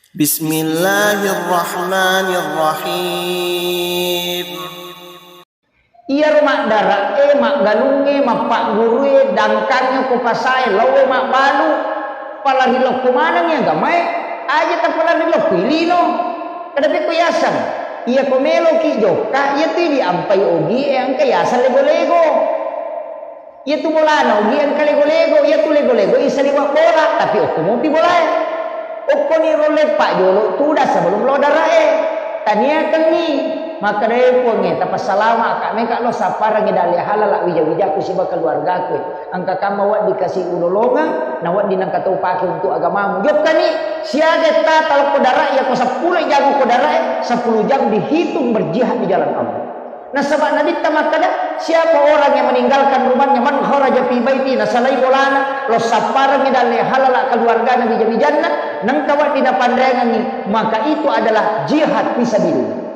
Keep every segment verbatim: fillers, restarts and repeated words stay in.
Bismillahirrahmanirrahim. Iyaro maddara'e, maggalungnge, mappaggurue, dangkangnge ko pasae, laoe mabbalu, palari lokko manengngi agamae, aja tapalari lokko ilino. Kada pekko yaseng, iyako meloki jokka, iyatu diampai ogie, engka yaseng lego-lego. Iyatu bolana ogi engka lego-lego, iyatu lego-lego isaliweng bola, tapi okko mopi bolae. Okkoni ro leppa jolo tudang sebelum lo darae. Taniakengngi, makkeda, "E Puangnge, tapassalamaka meka lo sapparengngi dalle halala wija-wijaku siba keluargaku. Engka kamma wedding kasi ulolongeng, na wedding nengka tau pake untuk agamamu." Jokkani, siaga tata lokko darae, iyako seppulo jam ko darae, sepuluh jam dihitung berjihad di jalan Allah. Nasaba Nabitta makkeda, "Siapa orang yang meninggalkan rumahnya, man kharaja fi baiti, nasalai bolana, lo sapparengngi dalle halala keluargana bija-bijanna, nengka wedding napanreangengngi, maka itu adalah jihad fi sabilillah."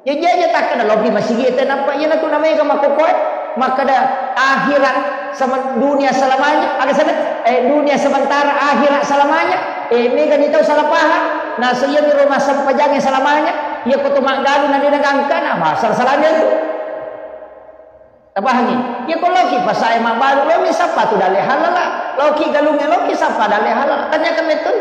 Jaji aja takkeda lopi masigi ete nappa iyanatu namega makkokoe, makkeda akhirat sama dunia selamanya, aga sana, eh, dunia sementara, akhirat selamanya, eh, mega ni tau salah paham, nasa iyami ro massempajangnge selamanya, Iya ko to maggalung na de nagangka na, masalah-salahnya itu. Tapahangi? Iya ko loki pasae mabbalu, lomi sappa tu dalle halala. Loki galungnge, loki sappa dalle halala. Tanyakan metoi.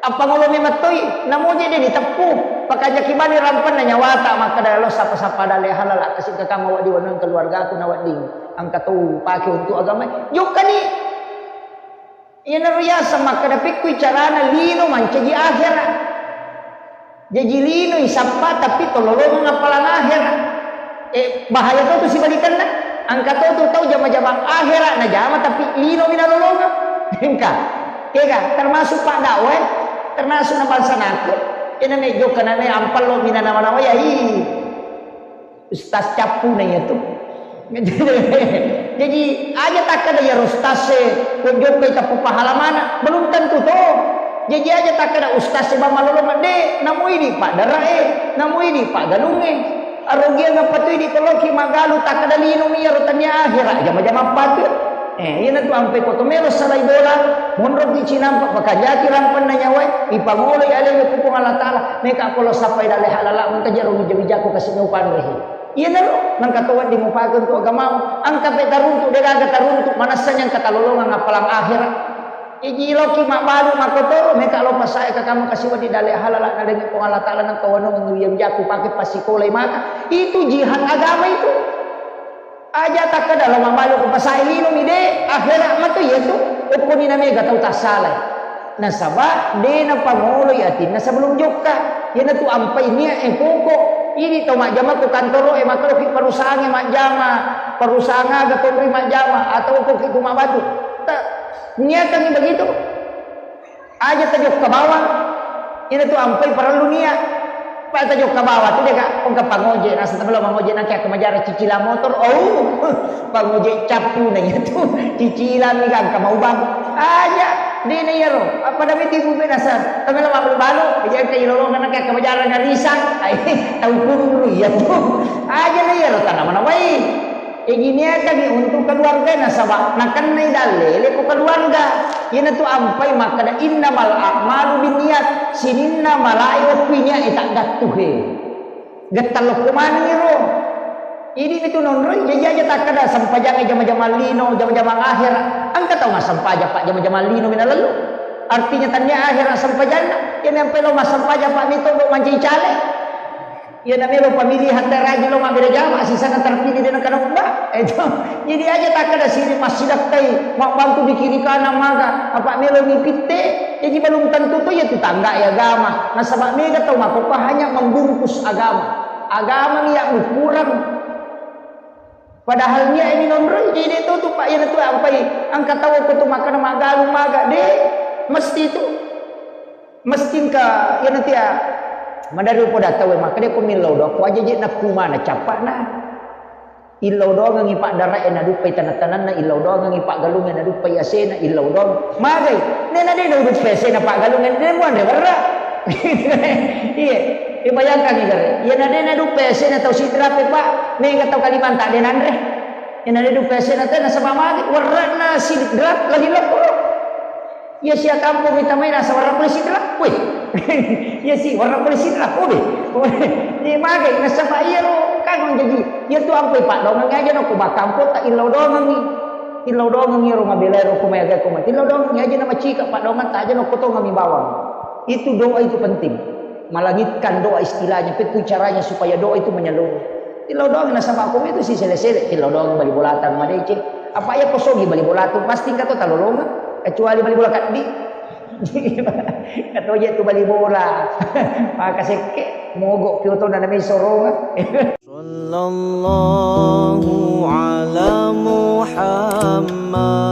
Appangolo memettoi, namoje de diteppu. Pakajaki bani rampenna nyawata, makkeda lo sappa-sappa dalle halala. Kasi kakang mawaddi waneng keluargaku na wedding. Engka to pake untuk agama. Jokkani. Iyanaro yaseng makkeda pekkui carana lino mancaji akhera. Jaji linoi sappa, tapi tololongeng appalang akhera. Eh, bahaya to tu sibalikanna. Engka to tu tau jama-jamang akhera najama tapi linomi nalolongeng. Engka. Kega, termasuk pak dakwah, termasuk na bangsa naku. Ina me jokka na me ampallo mina nama-nama ya, ih. Ustaz cappu na iya tu. Jadi, aja takkeda iyaro ustaz e, ko jokkai tappa pahala mana, belum tentu to. Jadi, aja takkeda ustaz e bang malolo mede, namu idi pak dara e, namu idi pak galung e. Arugiang apa tu idi ko loki magalu takkeda lino mi iyaro tania akhira, jama-jama patu. Eh, iyanatu ampe ko to melo salai bola, monroki cinampa, pakajaki rampenna nyawae, ipangoloi alena ku Puang Allah Taala, meka ko lo sappai dalle halala, mengka jaro wija-wijaku kasi nau panrehe. Iyanaro, nengka to wedding mupake untuk agamamu, engka pe taruntu, degaga taruntu, manessa nyengka talolongang appalang akhira. Iji loki mabbalu makkotoro, meka lo pasae kakamu kasi wedding dalle halala, nadengi Puang Allah Taala, nengka wanongengi wija-wijaku pake pasikolai maka. Itu jihad agama itu. Aja takkeda lo mabbalu ko pasae linomi de, akhera mato iyatu, okkoni na mega tau tassalai. Nasaba de napangoloi atinna sebelum jokka. Iyanatu ampai nia e poko. Idi tau majjama ko kantoro e, makaloki perusahaan e majjama, perusahaan aga tonri majjama, atau ko ki ko mabatu. Ta, niakangi begitu. Aja tajokka bawang, ina tu ampai parellu nia. Pa tajokka bawang tu deka, engka pangoje, nasa tabela mangoje nake aku majara cicilan motor, oh, pangoje cappu na iya tu, cicilan ni gangka maubang. Aja, de na iyaro, apa da meti bu benasa, tabela mabalu-balu, iya ke ilolongan nake aku majara ngarisa, ai, tau kuru iya tu. Aja na iyaro, tanah mana wai. Ijiniakangi untuk keluarga nasaba nakennai dalle leko keluarga. Iyanatu ampai makkeda innamal a'malu binniyat, sininna malae wekku niat e taggattuhe. Gettallo ko manengi ro. Idi mitu nonroi, jaji aja takkeda sempajang jama-jamang lino, jama-jamang akhera. Engka tau massempajang pak jama-jamang lino mina lellu. Artinya tania akhera sempajanna. Iya mempai lo massempajang pak mito do mancaji cale. Iya na melo pemilihan teraji lo mabbeda jama, sisana terpilih de nengka naubba. Itu. Jadi aja takkeda siri massidakkai, mabbantu di kiri kanan maga, apa melo ni pitte, jadi belum tentu tu ya tetangga ya agama. Nasaba mega tau makopa hanya membungkus agama. Agama ni ya kurang. Padahal nia ini nonroi, jadi itu tu pak, iya tu ampai angka tau ko tu makkeda magalu maga de, mesti tu. Mesti engka, iya nanti ya, madari upoda tau e, makkeda ko millau doang, ko aja je nakkumana cappa'na. Illau doangengi pak dara e naduppai tanah-tanahna, illau doangengi pak galung e naduppai asena, illau doang. Magai, nena de naduppai asena pak galung e, de muanre berra. Iya, dibayangkan ni gare. Iya na de naduppai asena tau sidrape pak, mega tau Kalimantan de nanre. Iya na de duppai asena tena sama magi, warra'na sidrap lagi lokko. Iya sia kampong itamai nasa warna polisi telappu. Iya si warna polisi telappu deh. Iya magai nasaba iyaro kagong jaji. Iya tu ampai padongang aja no ko ba kampong tak illau dongangi. Illau dongangi ro mabelai ro ko mai aga ko mai. Illau dongangi aja nama cika padongang tak aja no ko tongami bawang. Itu doa itu penting. Melangitkan doa istilahnya, itu caranya supaya doa itu menyeluruh. Tillau doang nasaba ko itu si sele-sele, tillau doang bali bola tang madeceng. Apa ya kosongi bali bola tu pasti engka to talolonga, kecuali bali bola kaddi. Katoje tu bali bola. Maka sekke mogok pioto na nami soronga. صلى الله على محمد.